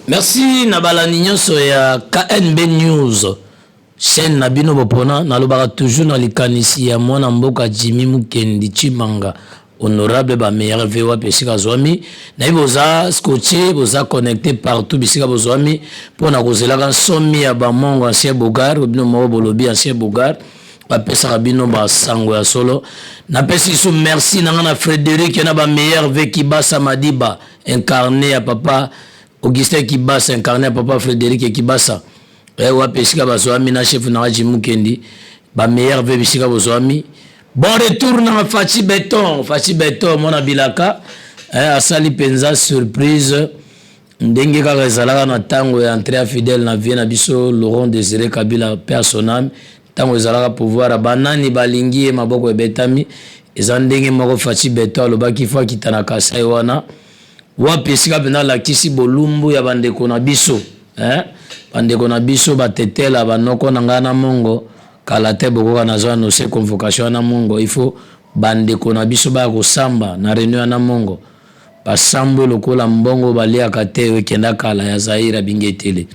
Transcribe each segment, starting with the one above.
Merci na balandi nyonso ya KNB News, chaîne na bino bopona. Nalobaka toujours na likanisi ya mwana mboka Jimmy Mukendi Tshimanga, honorable, ba meilleur vœux wapi esika azwami. Nayebi boza scotché, boza connecté partout bisika bozwami mpona kozelaka nsomi ya bamongo ancien bogar. Bino moko bolobi ancien bogar bapesaka bino basango ya solo. Napesi lisusu merci na nga na Frédéric na ba meilleur vœux Kibasa Madiba, incarné ya papa Augustin Kibasa, incarné ya papa Frédéric Kibasa. Wapi esika bazwami na chef na nga Jimmy Mukendi, ba meilleur vœux bisika bozwami. Bon retour na Fatshi Béton. Fatshi Béton, mwana bilaka, asali mpenza surprise ndenge kaka ezalaka na ntango ya entrée ya fidèle na vie na biso Laurent Désiré Kabila, paix à son âme. Ntango ezalaka pouvoir, banani balingi ye, maboko ebetami. Eza ndenge moko Fatshi Béton alobaki fo akita na Kasai wana, wapi esika mpenza alakisi bolumbu ya bandeko na biso, eh? Bandeko na biso batetela, banoko na ngai na mongo, kala te bokoka nazwa annonce convocation na mongo. Il faut bandeko na biso baya kosamba na réunion ya na mongo, basambwe lokola mbongo baliaka te oyo ekenda kala ya Zaire abingi.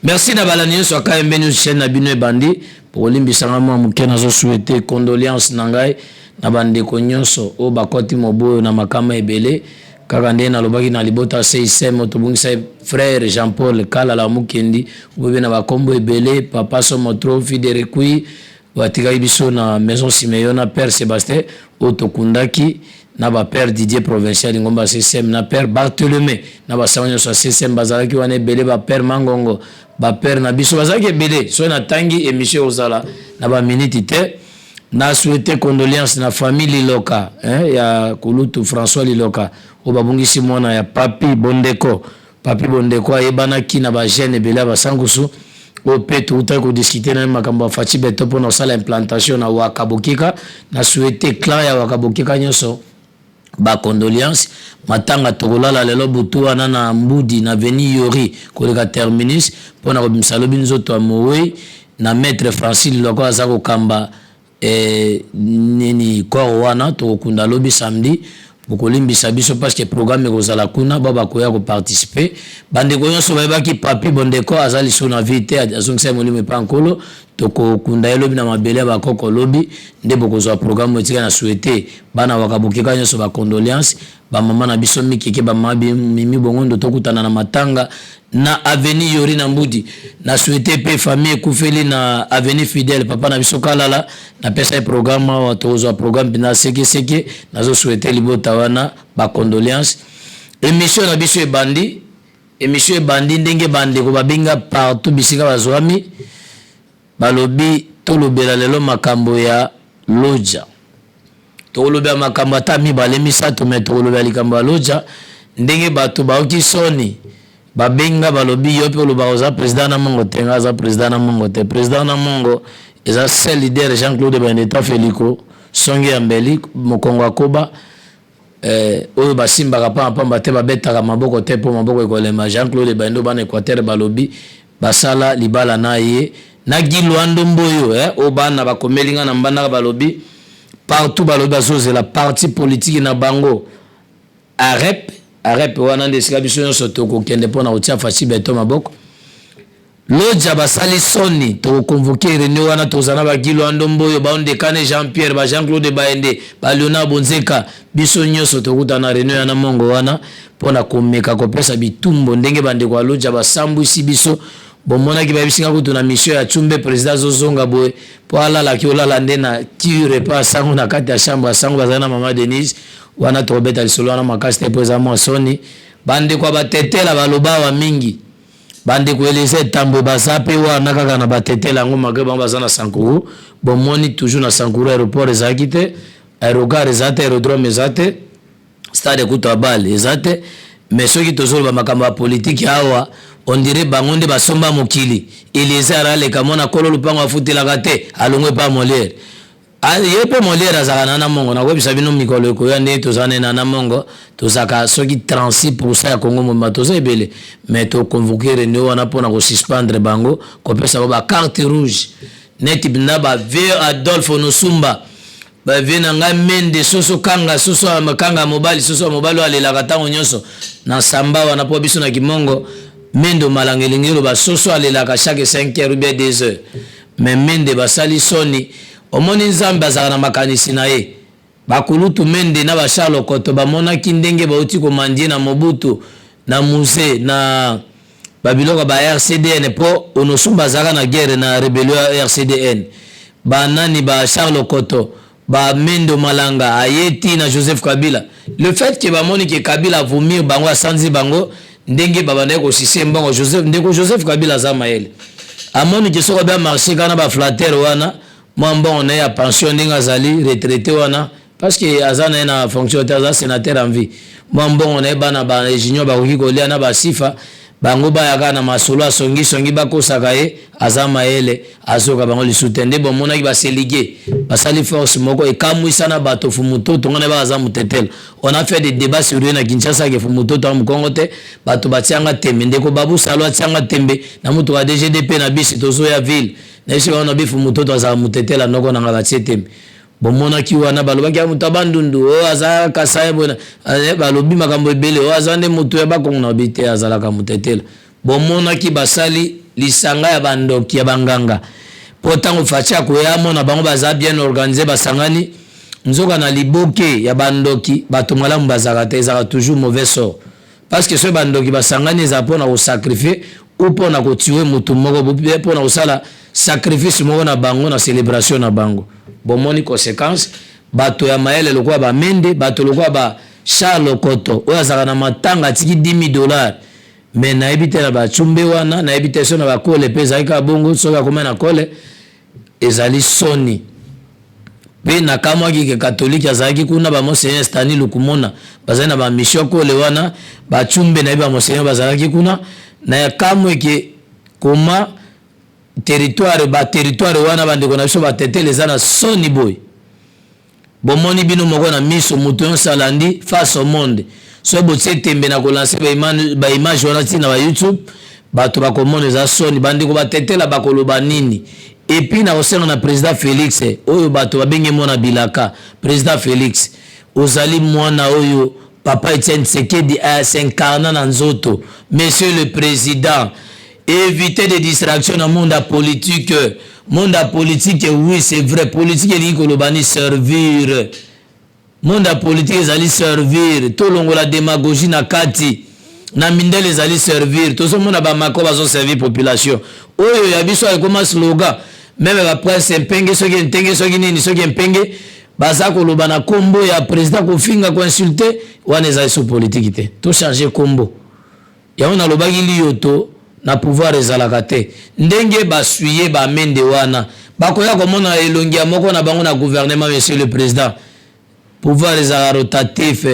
Merci na balandi nyonso ya KMB News, chaîne na bino ebandi. Bokolimbisanga mwa moke, nazosouhaiter condoléance na ngai na bandeko nyonso oyo bakɔti moboyo na makama ebele. Kaka nde nalobaki na libota CICM, tobungisa frère Jean Paul Kalala Mukendi, obobe na bakombo ebele, papa Somotro Fiderekui, batikaki biso na maison Simeon na père Sébastien oyo tokundaki, na bapère Didier provincial lingomba ya CCM, na père Barthelemy, na basango nyonso ya CCM bazalaki wana ebele, bapère Mangongo, bapère na biso bazalaki ebele. Soki natangi, émission ozala na baminiti te. Na souhaite condoléance na famille Liloka, hein, ya kulutu François Liloka oyo babungisi mwana ya Papi Bondeko. Papi Bondeko ayebanaki na bajeune ebele ya basankusu oyo mpe toutaki kodiscuter na ye makambo ya Fatshi Béton mpona kosala implantation na Waka Bokeka. Na souhaite clan ya Waka Bokeka nyonso bacondoléance. Matanga tokolala lelo butu wana na Mbudi, na avenue Yori koleka terminus, mpona kobimisa lobi nzoto ya mowei na maître Francis Liloko aza kokamba nini corps wana. Tokokunda lobi samedi. Bokolimbisa biso parce que programme ekozala kuna, ba bakoya koparticiper. Bandeko nyonso bayebaki Papi Bondeko aza lisusu na vie te, azongisa ye molimo epa Nkolo. Tokokunda ye lobi na mabele ya bakoko. Lobi nde bokozwa programme etika. Na souhaite bana Wakabokeka nyonso bacondoléance, bamama na biso mikeke, bamama Mimi Bongondo. Tokutana na matanga na avenue Yori na Mbudi. Na souhaite mpe famille ekufeli na avenue Fidèle, papa na biso Kalala, napesa ye programme awa, tokozwa programme mpenza sekeseke. Nazosouhaiter libota wana bacondoléance. Émission na biso ebandi, émission ebandi ndenge bandeko babenga partout bisika bazwami, balobi tolobela lelo makambo ya Loja. Tokolobela makambo ata mibale, misato, me tokolobela likambo ya Loja, ndenge bato baoki soni babenga, balobi yo mpe olobaka oza président na mongo te. Nga aza président na mongo te. Président na mongo eza seul leader Jean Claude Bandeta Feliko Songe ya Mbeli mokongo akoba, oyo basimbaka pamba pamba te, babetaka maboko te mpo maboko ekolema. Jean Claude Baindo, bana Équateur balobi basala libala na ye na Guy Lwando Mboyo, oyo bana bakomeli nga na Mbandaka, balobi partout, balobi bazozela parti politique na bango AREP. AREP wana nde esika biso nyonso tokokende mpona kotia Fatshi Béton maboko. Loja basali soni, tokoconvoquer réunion wana, tozala na baGuy Lwando Mboyo, baondekane Jean Pierre, ba Jean Claude Baende, baléonard Bonzeka, biso nyonso tokutana na réunion yana mongo wana mpona komeka kopesa bitumbo ndenge bandeko ya Loja basambwisi biso. Bomonaki bayebisinga kutu na mission ya Tshumbe, président azozonga boye mpo alalaki, olala nde na cure epa asango na kati ya chambre asango bazali na mama Denise wana. Tokobeta lisolo wana makasi te mpo eza mwa soni. Bandeko ya batetela baloba awa mingi, bandeko Elise Etambo baza mpe wana kaka na batetela yango, malgré bango baza na Sankuru. Bomoni toujours na Sankuru aéroport ezalaki te, aérogare eza te, aérodrome eza te, stade ekuta ya bale eza te. Mais soki tozoloba makambo ya politike awa, on dirait bango nde basomba mokili. Eliezer aleka mwana kolo lupango, afutelaka te, alongwe epa Molière. Ye mpe Molière azalaka na Namongo. Nakoyebisa bino mikolo ekoya ndenge toza nde na Namongo, tozalaka soki 36 ya Kongo mobimba, toza ebele. Mais toconvoquer réunion wana mpona kosuspendre bango, kopesa bango bacarte rouge neti na bavieux Adolphe Nosumba, bavieux na ngai Mende soso kanga soso kanga mobali, soso ya mobali oyo alelaka ntango nyonso na samba wana, mpo biso na Kimongo. Mende Malanga elingi eloba soso alelaka chaque 5 heures ou bien 2 heures. Mais Mende basali soni. Omoni Nzambe azalaka na makanisi na ye. Bakulutu Mende na ba Charles Okoto bamonaki ndenge bauti komandie na Mobutu na Mzee na babiloko ba RCDN po Onosumba azalaka na guerre na rebellion ya RCDN. Ba nani ba Charles Okoto ba Mendo Malanga aye ti na Joseph Kabila. Le fait que bamoni ke Kabila vomir bango, asanzi bango ndenge babandaki kosise mbongo Joseph, ndeko Joseph Kabila aza mayele. Amoni ke soki abia marché kaka na ba flatteur wana, mwa mbongo na ye ya pension ndenge azali retraité wana, parce que aza na ye na fonction te, aza sénateur en vie. Mwa mbongo na ye, bana ba junior bakoki kolia na basifa bango bayaka na masolo asongisongi, bakosaka ye. Aza mayele, azoka bango lisusu te. Nde bomonaki baselige basali force moko ekamwisa na bato. Fumutoto ngana baka aza motetela. On a fait des débats sur ye na Kinshasa ke Fumutoto amokongo te. Bato batianga tembe, ndeko Babu Salo atianga tembe na motuka DGDP na bisi tozoya ville na biso bango na bi Fumutoto azala motetela. Noko nanga batie tembe. Bomonaki wana balobaki ya moto ya Bandundu oyo aza Kasai boye, balobi makambo ebele, oyo aza nde moto ya Bakongo na babi te, azalaka motetela. Bomonaki basali lisanga ya bandoki ya banganga mpo ntango Fatshi akoya amona bango baza bien organisé, basangani. Nzoka na liboke ya bandoki bato malamu bazalaka te, ezalaka toujours mauvais sort, parce que soki bandoki basangani, ezala mpona kosacrifier ou mpona kotuer motu moko, mpona kosala sacrifice moko na bango na célébration na bango. Bomoni conséquence, bato ya mayele lokola bamende, bato lokola ba Charles Koto oyo azalaka na matanga atiki 10 000 $. Mais nayebi te na bacumbe wana, nayebi te so na bakole mpe ezalaki kaka bongo. Soki akoma na kole, ezali soni. Mpe nakamwaki ke katolike azalaki kuna, bamonseigneur Stani Lukumona bazali na bamission kole wana, bacumbe nayebi bamonseigneur bazalaki kuna. Nakamwe ke koma territoire, baterritoire wana, bandeko na biso batetele, eza na soni boye. Bomoni bino moko na miso, moto nyonso alandi face au monde. Soki botie tembe na kolancer baimage wana ntina ba YouTube, bato bakomona eza soni. Bandeko batetela bakoloba nini? Et puis na kosenga na président Félix, oyo bato babengi mwana bilaka, président Félix, ozali mwana oyo papa Etienne Tshisekedi as'incarna na nzoto. Monsieur le président, évitez des distractions na monde ya politique. Monde ya politique, oui, c'est vrai, politique elingi koloba ni servir. Monde ya politique ezali servir. Tolongola démagogie na kati na mindele, ezali servir. Tozomona bamako bazoservir population oyo ya biso ekoma slogan. Même baprince mpenge, soki ntenge, soki nini, soki mpenge, baza koloba na nkombo ya président, kofinga, koinsulter, wana ezali so politike te. Tochange nkombo yango. Nalobaki liyoto na pouvoir ezalaka te. Ndenge basuye bamende wana, bakoya komona elongi ya moko na bango na gouvernement. Monsieur le président, pouvoir ezalaka rotatif,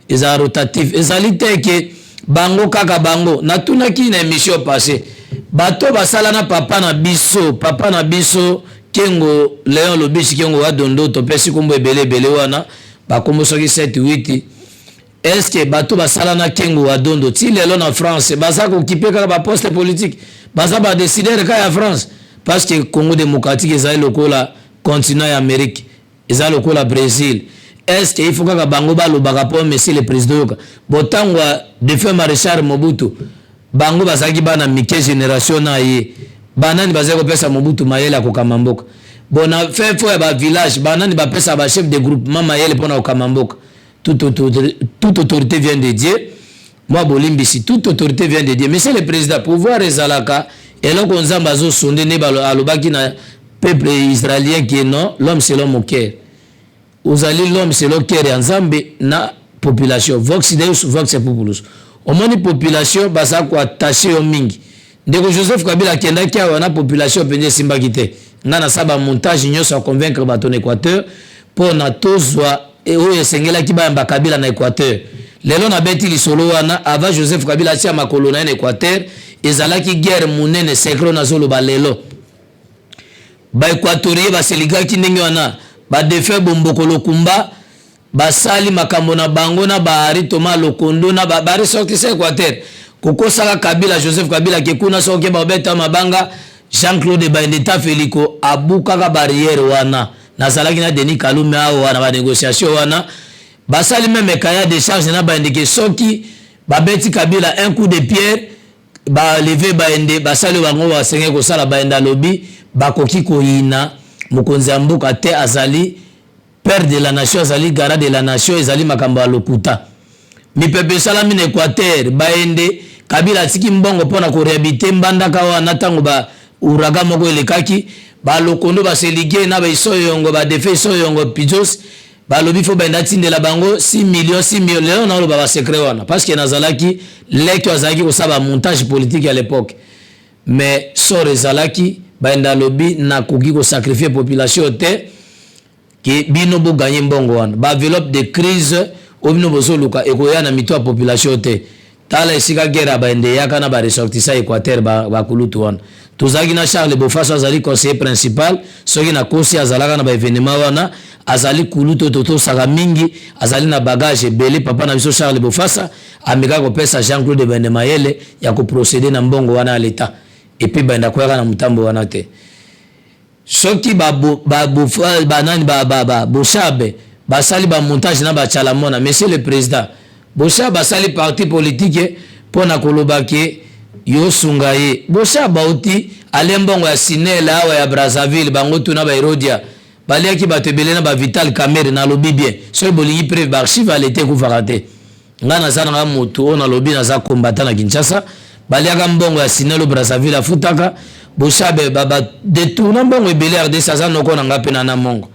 ezalaka rotatif, ezali te ke bango kaka bango. Natunaki na émission passé, bato basala na papa na biso, papa na biso Kengo Léon Lobisi Kengo wa Dondo, topesi nkombo ebele ebele wana, bakombo soki 7 8. Est-ce bato basala na Kengo wa Dondo ti lelo na France baza kooccuper kaka baposte politique, baza badécideur kaka ya France? Parce que Congo démocratique ezali lokola continent ya Amérique, eza lokola Brésil. Est ce que il faut kaka bango balobaka mpo monsieur le président yoka botango ya défunt maréchal Mobutu, bango bazalaki bana mike, génération na ye, banani bazali kopesa Mobutu mayele ya kokamba mboka? Bon, na fin fond ya bavillage, banani bapesa bachef de groupement mayele mpona kokamba mboka? Toute autorité vient de Dieu. Mwa bolimbisi, toute autorité vient de Dieu. Monsieur le président, pouvoir ezalaka eloko Nzambe azosonde. Nde alobaki na peuple israélien ke non, l'homme selon mon cœur. Ozali l'homme selon cœur ya Nzambe na population. Vox Deus, vox populus. Omoni population baza koattacher yo mingi. Ndeko Joseph Kabila akendaki awa na population mpenza esimbaki te. Ngai nasala bamontage nyonso ya convaincre bato na Équateur mpo na tozwa oyo esengelaki bayamba Kabila na Équateur. Lelo nabeti lisolo wana, avant Joseph Kabila atia makolo na ye na Équateur, ezalaki guerre monene, secret nazoloba lelo. Baéquatorien baselikaki ndenge wana, badefe Bomboko Lokumba basali makambo na bango na baHenri Thomas Lokondo na baressortissant Équateur, kokosaka Kabila, Joseph Kabila, ke kuna soki babeta mabanga. Jean-Claude Baendeta Feliko abukaka barrière wana. Nazalaki na Denis Kalume awa na banégociation wana. Basali même cahier de charge na bandeke, soki babeti Kabila un coup de pierre, Baleve baende basali oyo bango basengeli kosala. Baende alobi bakoki koyina mokonzi ya mboka te, azali père de la nation, azali garant de la nation. Ezali makambo ya lokuta. Mipepe esalami na Équateur. Baende Kabila atiki mbongo mpona koréhabiliter Mbandaka wana. Ntango ba ouragan moko elekaki, balokondo baselige na baisoyongo badefe isoyongo pijos, balobi fo baenda atindela bango 6 millions, 6 millions. Lelo naoloba basecret wana parce que nazalaki leki oyo azalaki kosala bamontage politique ya l'époque. Mais sort ezalaki, baenda alobi nakoki kosacrifier population te ke bino boganye mbongo wana. Baenveloppe de crise oyo bino bozoluka ekoya na mito ya population te. Tala esika guerre ya baende eyaka na baressortissant Équateur. Bakulutu wana tozalaki na Charles Bofaso, azali conseiller principal soki nakosi, azalaka na baévénement wana. Azali kulutu oyo totosaka mingi, azali na bagage ebele. Papa na biso Charles Bofasa amekaka kopesa Jean Claude Baende mayele ya koprocéder na mbongo wana ya leta. Et puis baenda koyaka na motambo wana te. Soki banani Boshabe basali bamontage na bacala mona, monsieur le président, Boshab basali parti politique mpo na koloba ke yosunga ye. Boshab bauti ale mbongo ya SNEL awa ya Brazzaville. Bango tuna baerodia baliaki bato ebele na baVital Kamerhe. Nalobi bien, soki bolingi preuve, baarchive ya leta ekufaka te. Ngai naza nanga motu oyo nalobi, naza kombata na Kinshasa. Baliaka mbongo ya SNEL Brazzaville, afutaka Boshabe, badétourna mbongo ebele RDC. Aza noko na nga mpe na mongo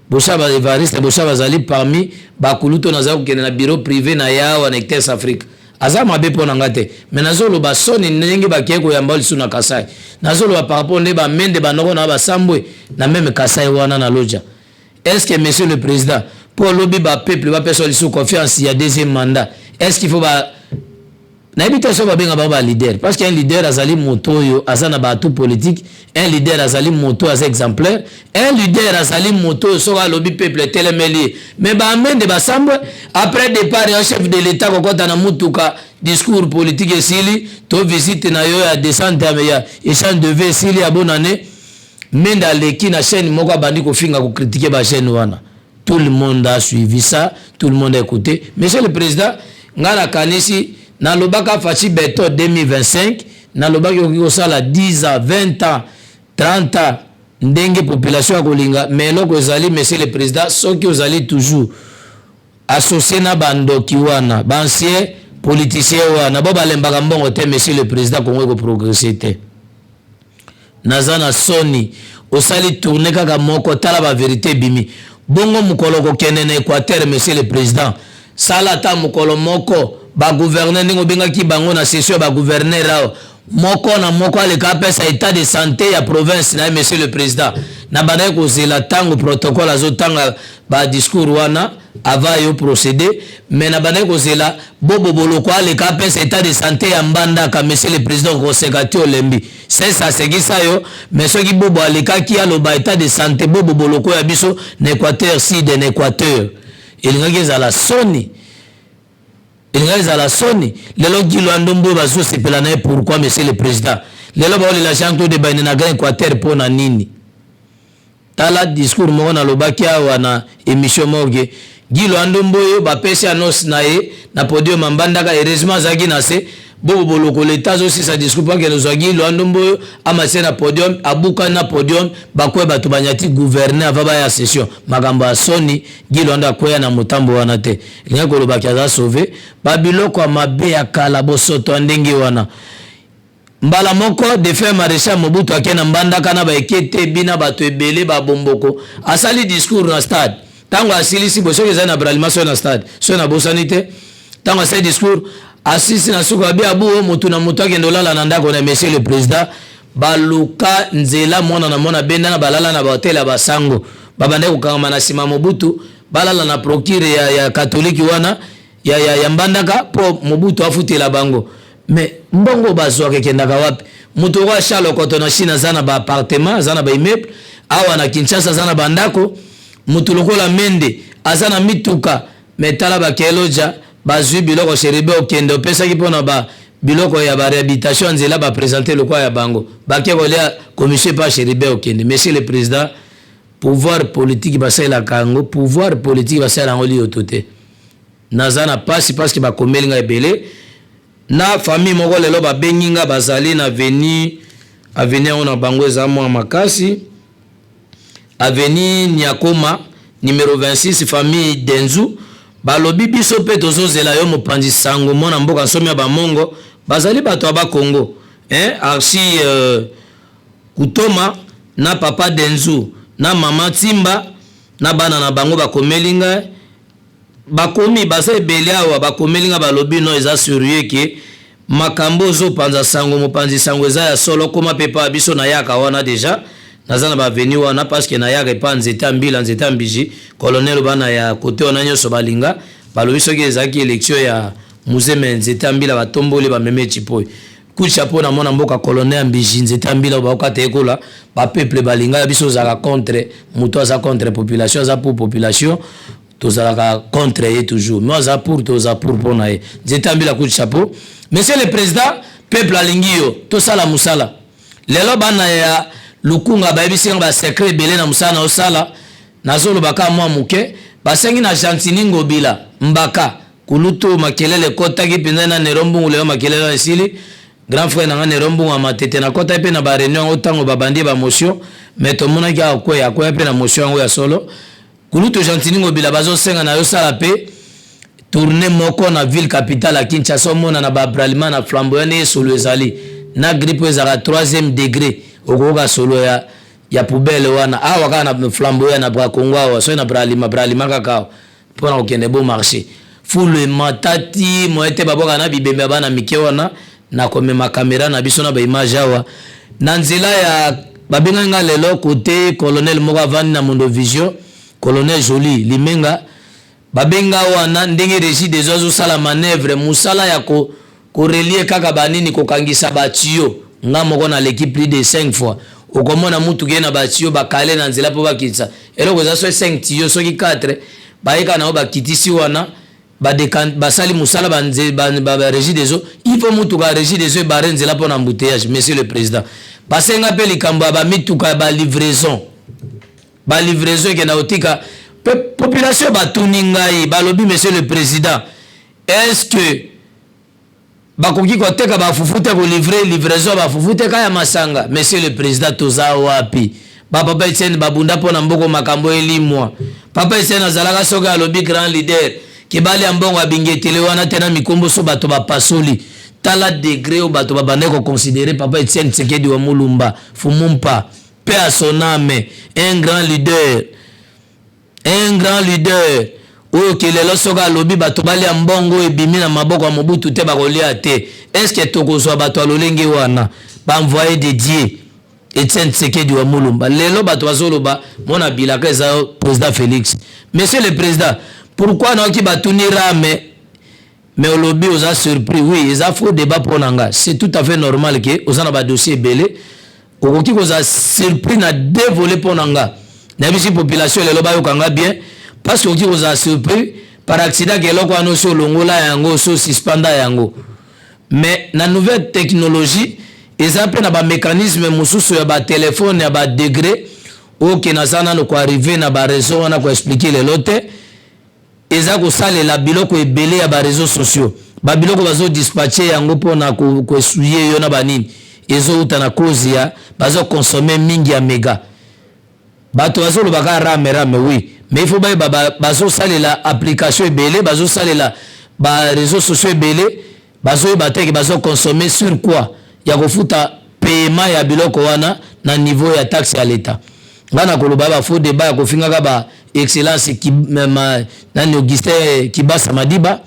Boshab Evariste. Boshab azali parmi bakulutu oyo naza kokende na bureau privé na ye awa na Ectes Afrique. Aza mabe mpo na nga te, me nazoloba soni ndenge bakei koyamba lisusu na Kasai. Nazoloba par rapport nde bamende banoko na basambwe na même Kasai wana na Loja. Est ce que, monsieur le président, mpo olobi bapeuple bapesa lisusu confiance ya deuxième mandat, est ce qu'il faut ba nayebi te soki babenga bango baleader? Parce que un leader azali moto oyo aza na baatu politique. Un leader azali moto oyo aza exemplaire. Un leader azali moto oyo soki alobi, peuple etelemeli ye. Mais bamende basambwe après départ ya chef de l'état, kokɔta na mutuka, discours politique esili to visite na yo ya descente ya échange de vœux esili ya bonne année, mende aleki na chaîne moko, abandi kofinga, kocritiquer bachaîne wana. Tout le monde a suivi ça, tout le monde a écouté. Monsieur le président, ngai nakanisi nalobaka Fatshi Béton 2025, nalobaki okoki kosala 10 ans, 20 ans, 30 ans, ndenge population ya kolinga. Mais eloko ezali, monsieur le président, soki ozali toujours associé na bandoki wana, baancien politicien wana bo balembaka mbongo te, monsieur le président, Kongo ekoprogresser te. Naza na soni. Osali tournée kaka moko, tala bavérité ebimi bongo. Mokolo kokende na Équateur, monsieur le président, sala ata mokolo moko bagouverneur ndenge obengaki bango na session ya bagouverneur awa, moko na moko aleka apesa état de santé ya province na ye. Monsieur le président, na bandaki kozela ntango protocole azotanga badiscours wana avant yo procéder, mais na bandaki kozela bobo boloko aleka apesa état de santé ya Mbandaka. Monsieur le président, koseka ti olembi, sese asekisa yo. Mais soki bobo alekaki aloba état de santé, bobo boloko ya biso na Équateur Sud, na Équateur, elingaki ezala soni, elingaki ezala soni. Lelo Guy Loando Mboyo bazosepela na ye. Pourquoi, monsieur le président? Lelo baolela Jean Claude Baine na Grand Équateur mpo na nini? Tala discours moko nalobaki awa na émission moko ke Guy Loando Mboyo bapesi annonce na ye na podium ya Mbandaka. Heureusement azalaki na se. Bobo boloko leta azosisa discours mpo akende ozwa Guy Loando Mboyo, amase na podium, abukani na podium, bakwea, bato banyati gouverneur ava baya session. Makambo ya soni. Guy Loando akwea na motambo wana te, elingi kolobaki aza sauvé. Babiloko ya mabe ya kala, bosoto ya ndenge wana. Mbala moko défunt maréchal Mobutu ake na Mbandaka na baekete bina bato ebele babomboko, asali discours na stade. Ntango asilisi boye, soki ezali na Bralima, soki na stade, soki nabosani te, ntango asali discours, asisi na suka, abi abu oyo motu na motu akende olala na ndako na. Monsieur le président, baluka nzela, mwana na mwana benda na balala na bahotel ya basango, babandaki kokangama na nsima Mobutu, balala na procure ya katolike wana ya Mbandaka mpo Mobutu afutela bango. Mais mbongo bazwaka ekendaka wapi? Moto oyo Charles Okoto na Chine aza na baappartement, aza na baimmeuble awa na Kinshasa, aza na bandako. Motu lokola Mende aza na mituka. Me tala, bakeloja bazwi biloko Chérubin okende opesaki mpona ba biloko ya baréhabilitation ya nzela, baprésenter lokwa ya bango, bake kolia commission epa Chérubin Okende. Monsieur le président, pouvoir politique basalelaka yango, pouvoir politique basalela yango liyoto te. Naza na pasi parce que bakomeli ngai ebele. Na famille moko lelo babengi nga, bazali na avenue, avenue yango na bango eza mwa makasi, avenue Niakoma numero 26, famille Denzu. Balobi biso mpe tozozela yo, mopanzi sango, mwana mboka nsomi ya bamongo. Bazali bato ya Bakongo, hein? Archi Kutoma na papa Denzu na mama Timba na bana na bango bakomeli ngai. Bakomi baza ebele awa, bakomeli nga, balobi no eza sérieux ke makambo ozopanza sango, mopanzi sango, eza ya solo. Koma mpe pa biso, nayaka wana déjà, naza na baavenue wana parce que nayaka epa nzete ya mbila, nzete ya mbiji, colonel. Bana ya kote wana nyonso balinga. Balobi soki ezalaki élection ya muzeme, nzete ya mbila batomboli, bameme ecipoyi. Coup de chapeau na mwana mboka colonel ya mbiji, nzete ya mbila. Baokata ekola bapeuple balinga ya biso. Ozalaka contre moto aza contre population, aza pour population, tozalaka contre ye toujours, mais aza pour, toza pour mpo na ye. Nzete ya mbila, coup de chapeau. Monsieur le président, peuple alingi yo, tosala mosala. Lelo bana ya Lukunga bayebisi nga basecret ebele na mosala na osala. Nazoloba kaka mwa moke. Basengi na Gentini Ngobila Mbaka, kulutu. Makelele ekɔtaki mpenza na Nero Mbungu. Lelo makelele wana esili. Grand frère na nga Nero Mbungu ya Matete, nakɔtaki mpe na baréunion yango ntango babandi bamotion, mais tomonaki akweya, akweya mpe na motion yango ya solo. Kulutu Gentini Ngobila, bazosenga na yo sala mpe tournée moko na ville capitale ya Kinshasa, omona na babralima na flamboyant ndenge solo ezali na grippe oyo ezalaka troisième degré. Okoyoka solo ya poubelle wana awa kaka na flamboyant na Bracongo awa, soki na Bralima, Bralima kaka awa mpona kokende Bon Marché, fulu ematati moye te. Babwaka na bibembe ya bana mike wana. Na komema kamera na biso na baimage awa na nzela ya babengaki nga lelo kote colonel moko avandi na Mondovision, colonel Joli Limenga. Babenga wana ndenge Régie des eaux azosala manœuvre, mosala ya korelier kaka banini, kokangisa batuyau. Nga moko naleki plus de 5 fois, okomona mutuka ye na batuyau bakale na nzela mpo bakitisa eloko eza so 5 tuyau, soki 4 bayeka na yo, bakitisi wana, basali mosala. Barégie des eaux, il faut mutuka ya Régie des eaux ebare nzela mpo na embouteillage. Monsieur le président, basenga mpe likambo ya bamituka ya balivraison, balivraison ekenda kotika population. Batuni ngai, balobi: monsieur le président, est ce que bakoki koteka bafufu te, kolivre livraison ya bafufu te, ka ya masanga? Monsieur le président, toza wapi? Bapapa Etienne babunda mpo na mboko, makambo elimwa. Papa Etienne azalaka, soki alobi grand leader kibali ya mbongo abingetele wana te na mikombo so bato bapasoli. Tala degré oyo bato babandaki koconsidérer papa Etienne Tshisekedi wa Mulumba Fumumpa, paix à son âme, un grand leader, un grand leader oyo ke lelo soki alobi bato balia mbongo ebimi na maboko ya Mobutu te, bakolia te. Est-ce tokozwa bato ya lolenge wana, baenvoyé de Dieu Etienne Tshisekedi wa Mulumba? Lelo bato bazoloba mona bilaka eza président Félix. Monsieur le président, pourquoi naoki batuni RAM, mais olobi oza surpris? Oui, eza faux débat mpo na nga. C'est tout à fait normal ke oza na badossier ebele, okoki kozala surpris na deux volets. Mpo na nga, nayebisi population lelo bayoka nga bien, parce que okoki kozala surpris par accident ke eloko wana osi olongola yango, osi osuspenda yango. Mais na nouvelle technologie, eza mpe na bamécanisme mosusu ya batelefone ya badegré oyo ke naza nano koarriver na baréseau wana koexpliquer lelo te. Eza kosalela biloko ebele ya baréseaux sociaux, babiloko bazodispatcher yango mpona koessuyer yo na banini ezouta na cause ya bazoconsommer mingi ya méga. Bato bazolobaka RAM, RAM, oui, mais il faut bayeba bazosalela application ebele, bazosalela baréseaux sociaux ebele, bazoyeba te ke bazoconsommer sur quoi ya kofuta paiement ya biloko wana na niveau ya taxe ya l'État. Ngai na koloba bafaux débat ya kofingaka ba excellence ki, ma, nani, Augustin Kibasa Madiba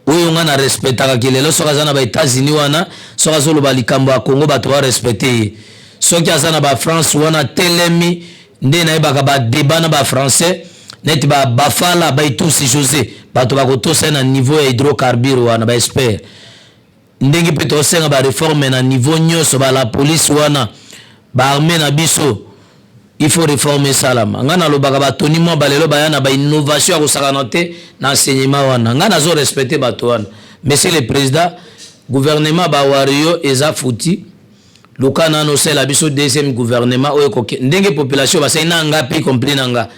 oyo nga na respectaka ke lelo soki aza na baÉtats-Unis wana, soki azoloba likambo ya Congo, bato barespecte ye. Soki aza na bafrance wana, telemi nde nayebaka badébat na bafrançais neti bafala baitusi José, bato bakotosa ye na niveau ya hydrocarbure wana, baexpert. Ndenge mpe tosenga baréforme na niveau nyonso, bala police wana, baarmée na biso, il faut réforme esalama. Ngai nalobaka batoni mwa balelo baya na bainnovation ya kosakana te na enseignement wana. Ngai nazo respecte bato wana. Monsieur le président, gouvernement bawario eza futi. Luka nano osala biso deuxième gouvernement oyo ndenge population basali na nga mpe compris na nga.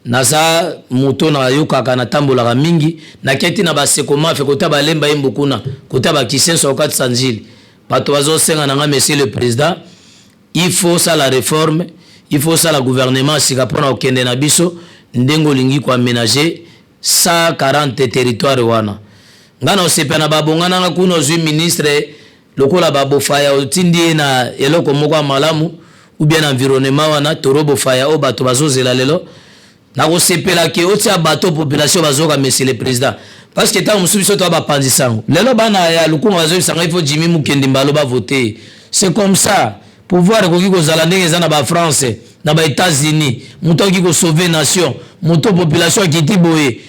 Naza moto nayokaka, natambolaka mingi, naketi na basekomafe kota balemba yembo kuna kota bakisenso okatisa nzili. Bato bazosenga na nga, monsieur le président, il faut sala réforme, il faut sala gouvernement sika mpona kokende na biso ndenge olingi koaménager 140 territoire wana. Nga na osepela na babonga nanga kuna. Ozwi ministre lokola babofaya, otindi ye na eloko moko ya malamu ou bien na environnement wana toro bofaya oyo bato bazozela lelo. Nakosepela ke otia bato population bazoka, monsieur le président, parce que ntango mosusu biso toya bapanzi sango. Lelo bana ya Lukunga bazoyebisanga il faut Jimi Mukendi Mbalo bavote. C'est comme ça, pouvoir ekoki kozala ndenge eza na bafrance, na baÉtats-Unis. Moto akoki kosauve nation, moto population akiti boye,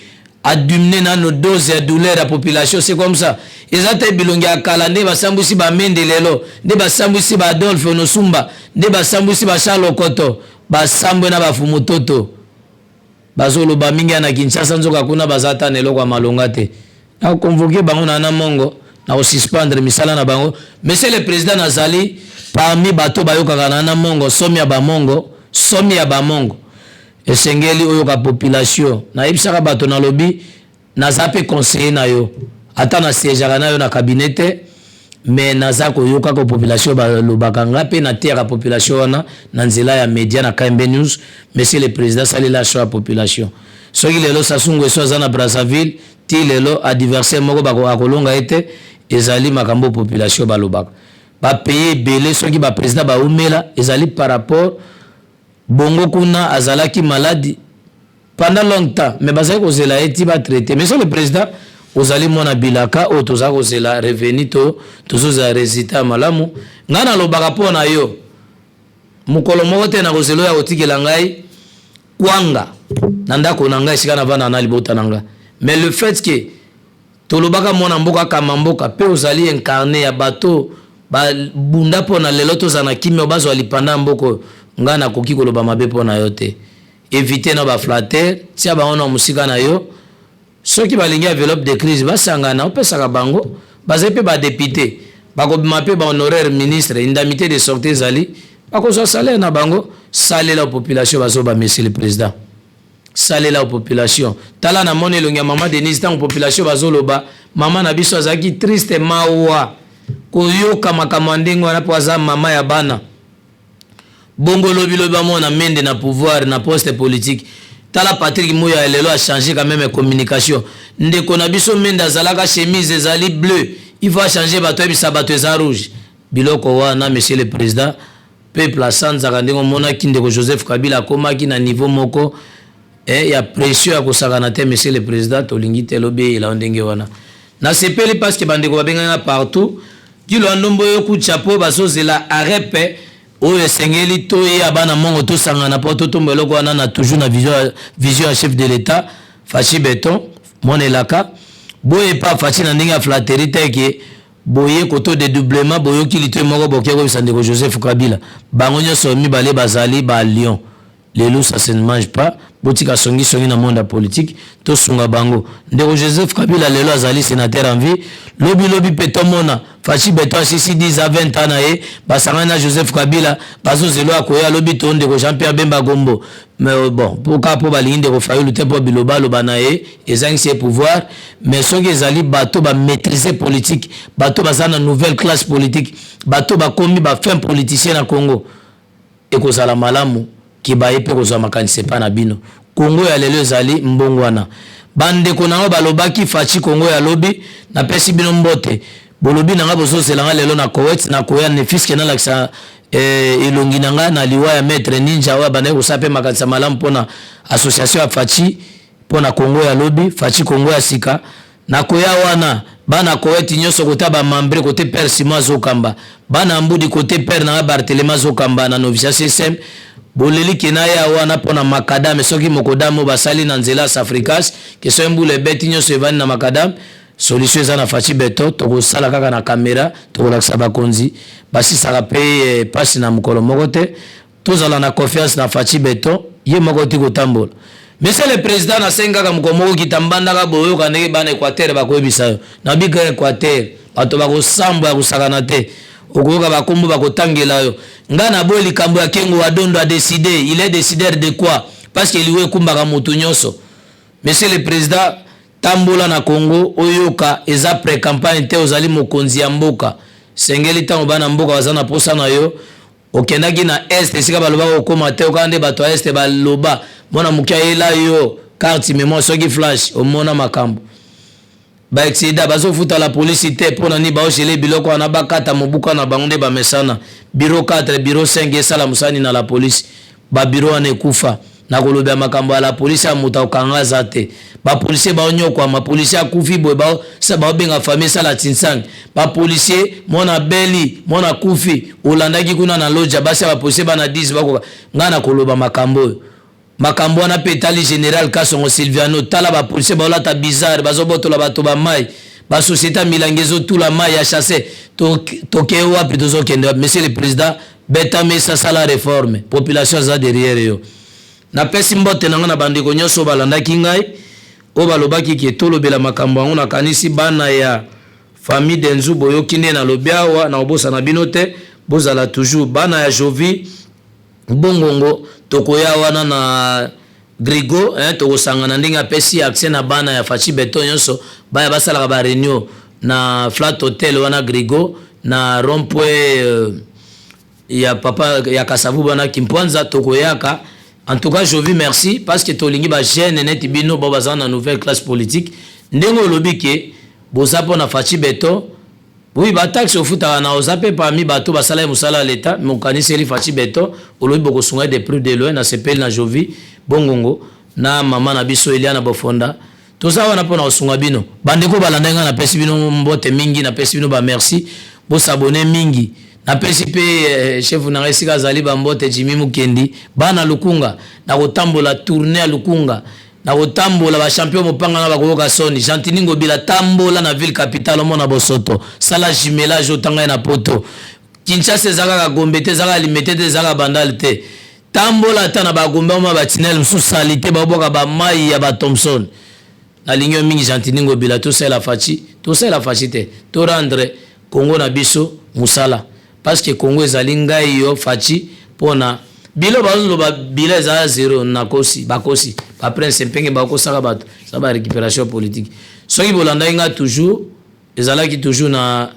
adiminuer nano dose ya douleur ya population. C'est comme ça. Eza te bilongi ya kala nde basambwisi bamende lelo, nde basambwisi baadolphe Onosumba, nde basambwisi bacharles Okoto, basambwe na bafumu toto bazoloba mingi ya na Kinshasa. Nzoka kuna baza ata na eloko ya malonga te. Nakoconvoquer bango na mongo na kosuspendre misala na bango. Monsieur le président, nazali parmi bato bayokaka na mongo, somi ya bamongo, somi ya bamongo. Esengeli oyoka population. Nayebisaka bato, nalobi naza mpe conseiller na yo, ata nasiégeaka na yo na cabinet te, mais naza koyokaka population balobaka. Nga mpe nateyaka population wana na nzela ya média na KMB News. Monsieur le président, salela choix ya population. Soki lelo Sassou Nguesso aza na Brazzaville ti lelo, adversaire moko akolonga ye te. Ezali makambo population balobaka. Bapays ebele, soki baprésident baumela, ezali par rapport bongo. Kuna azalaki maladi pendant longtemps, mais bazali kozela ye ti batraité. Monsieur le président, ozali mwana bilaka oyo toza kozela revenu to tozozela résultat ya malamu. Ngai nalobaka mpo na yo, mokolo moko te nakozela oyo akotikela ngai kwanga na ndako na ngai, esika navanda na libota na ngai. Mais le fait que tolobaka mwana mboka akama mboka, mpe ozali incarné ya bato babunda mpo na lelo tozala na kimia, bazwa lipanda ya mboka oyo, ngai nakoki koloba mabe mpo na yo te. Évite na baflatteurs, tia bango na mosika na yo. Soki balingi enveloppe de crise, basangana, opesaka bango. Bazali mpe badéputé, bakobima mpe bahonoraire ministre, indemnité de sortie ezali, bakozwa salaire na bango. Salela population bazoba. Monsieur le président, salela population. Tala, namoni elongi ya mama Denise. Ntango population bazoloba, mama na biso azalaki triste, mawa koyoka makambo ya ndenge wana, mpo aza mama ya bana. Bongo lobilobi bamona Mende na pouvoir, na poste politique. Tala Patrick Muya, lelo achange quand même communication. Ndeko na biso Mende azalaka chemise ezali bleu, il faut achanger, bato ayebisa bato eza rouge. Biloko wana, monsieur le président, peuple asanzaka. Ndenge omonaki ndeko Joseph Kabila akomaki na niveau moko ya pression ya kosakana te. Monsieur le président, tolingi te lobi eyela ndenge wana. Nasepeli parce que bandeko babenganga partout kilo ya ndombo oyo kutya, mpo bazozela arepe oyo esengeli toyeya bana mongo tosangana mpo totomba eloko wana na toujours na vision ya chef de l'État Fatshi Béton. Mwana elaka boye epa Fatshi na ndenge ya flatterie te ke boye koto dédoublement. Boyoki litoi moko, boke koyebisa ndeko Joseph Kabila. Bango nyonso mibale bazali balion. Lelo ça se ne mange pas. Botika songisongi na monde ya politique, tosunga bango. Ndeko Joseph Kabila lelo azali sénateur en vie. Lobilobi mpe tomona Fatshi Béton asisi 10 à 20 ans na ye, basangani na Joseph Kabila, bazozela akoya lobi to ndeko Jean Pierre Bemba Gombo. Mais bon, mpoka mpo balingi ndeko Fayulu te, mpo bilobaloba na ye ezangisi ye pouvoir. Mais soki ezali bato bamaîtrise politique, bato baza na nouvelle classe politique, bato bakomi bafin politicien na Congo, ekozala malamu ke baye mpe kozwa makanisi epai na bino. Kongo ya lelo ezali mbongo wana. Bandeko nango balobaki Fatshi Kongo ya lobi. Napesi bino mbote. Bolobi na nga bozozela nga lelo na Koweït. Nakoya ne fût-ce que nalakisa elongi na nga na liwa ya maître Ninja oyo abandaki kosala mpe makanisi ya malamu mpona association ya Fatshi mpo na Kongo ya lobi, Fatshi Kongo ya sika. Nakoya wana. Bana Koweït nyonso, kota bamembre kote père Simon azokamba, bana Mbudi kote père nanga Bartelema azokamba na noviciat CSM, boleli ke na ya wana mpona macadam. Soki mokodame oyo basali na nzela ya Safricas ke soki mbula ebeti, nyonso evandi na macadam. Solution eza na Fatshi Béton. Tokosala kaka na caméra, tokolakisa bakonzi basisaka mpe mpasi na mokolo moko te. Tozala na confiance na Fatshi Béton, ye moko ti kotambola. Monsieur le président, nasengi kaka mokolo moko kita mbandaka, boyoka ndenge bana Équateur bakoyebisa yo. Na bika Équateur, bato bakosambwa ya kosakana te. Okoyoka bakombo bakotangela yo. Ngai naboyi likambo ya Kengo Wadondo adécider. Il est décideur de quoi? Parce que liwa ekumbaka moto nyonso. Monsieur le président, tambola na Congo oyoka, eza pré-campagne te, ozali mokonzi ya mboka. Sengeli ntango bana mboka baza na posa na yo. Okendaki na Est, esika balobaka okóma te, okaka nde bato ya Est baloba mwana moke ayela yo carte mémoire soki flash, omona makambo. Baexcédents bazofuta la polisi te. Mpo na nini baogeler biloko wana? Bakata mobuka na bango nde bamesana. Bureau 4, bureau 5 esala mosani na la polisi. Babureau wana ekufa. Nakolobela makambo ya la polisi ya moto akokanga aza te. Bapolicier baonyokwama, policier akufi boye, baobenga famille esala tinsange. Bapolicier, mwana beli, mwana akufi, olandaki kuna na loja, basi ya bapolicier bana 10 bakoka. Ngai nakoloba makambo oyo, makambo wana mpe etali général Kasongo Silviano. Tala bapolicier baolata bizarre, bazobotola bato bamai, basociété ya milangi ezotula mai ya chasse. Tokee wapi? Tozokende wapi? Monsieur le président, beta mesa, sala réforme, population aza derrière yo. Napesi mbote na ngai na bandeko nyonso oyo balandaki ngai, oyo balobaki ke tolobela makambo yango. Nakanisi bana ya famille Denzu, boyoki nde nalobi awa, na kobosana bino te. Bozala toujours bana ya Jovi Bongongo. Tokoya wana na Grigo, hein, tokosangana ndenge apesi accès na bana ya Fatshi Béton nyonso baya basalaka baréunion na Flat Hotel wana Grigo, na rond-point ya papa ya Kasavu wana Kimpwanza. Tokoyaka. En tout cas, Jovi, merci, parce que tolingi bajeune neti bino bao baza na nouvelle classe politique. Ndenge olobi ke boza mpo na Fatshi Béton, oui, bataxe ofutaka na oza mpe parmi bato basala ye mosala ya leta, mais okaniseli Fatshi Béton, olobi bokosunga de près de loin. Nasepeli na Jovi Bongongo na mama na biso Eliana Bofonda. Toza wana mpona kosunga bino. Bandeko balandai ngai, napesi bino mbote mingi, napesi bino bamerci, bos'abonner mingi. Napesi mpe chef na ngai esika azali bambote, Jimi Mukendi. Bana Lukunga, na kotambola tournée ya Lukunga, na kotambola bachampion mopanga na bakoyoka soni. Gentini Ngobila, tambola na ville capitale, omona bosoto, sala jumelage, otanga ye na Poto. Kinshasa eza kaka Gombe te, eza kaka Limete te, eza kaka Bandale te. Tambola ata na bagombe, oma batinele mosusu sali te, baobwaka bamai ya bathomson. Nalingi yo mingi, Gentini Ngobila. Tosalela Fatshi, tosalela Fatshi te, torendre Kongo na biso mosala, parce que Kongo ezali ngai, yo, Fatshi. Mpona bilo bazoloba bila eza zero, nakosi, bakosi baprince mpenge, bakosaka bato, eza barécupération politique. Soki bolandaki nga toujours, ezalaki toujours na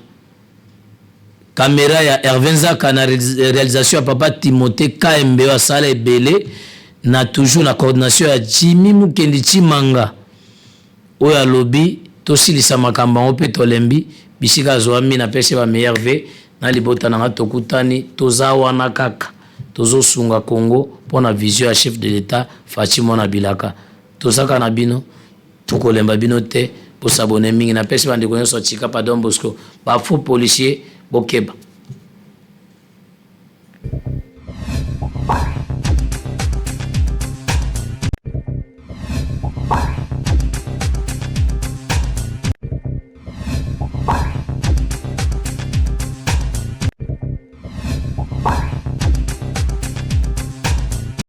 caméra ya Hervé Nzaka, na réalisation ya papa Timothée Kmb oyo asala ebele, na toujours na coordination ya Jimi Mukendi Chimanga oyo alobi tosilisa makambo yango mpe tolembi bisika azwami. Napesi bameilleurs vœux na libota na nga. Tokutani, toza wana kaka, tozosunga Congo mpo na vision ya chef de l'État Fatshi mwana bilaka. Tozaka na bino, tokolemba bino te. Bos'abonner mingi. Napesi bandeko nyonso tika pa Don Bosco, bafaux policier, bokeba.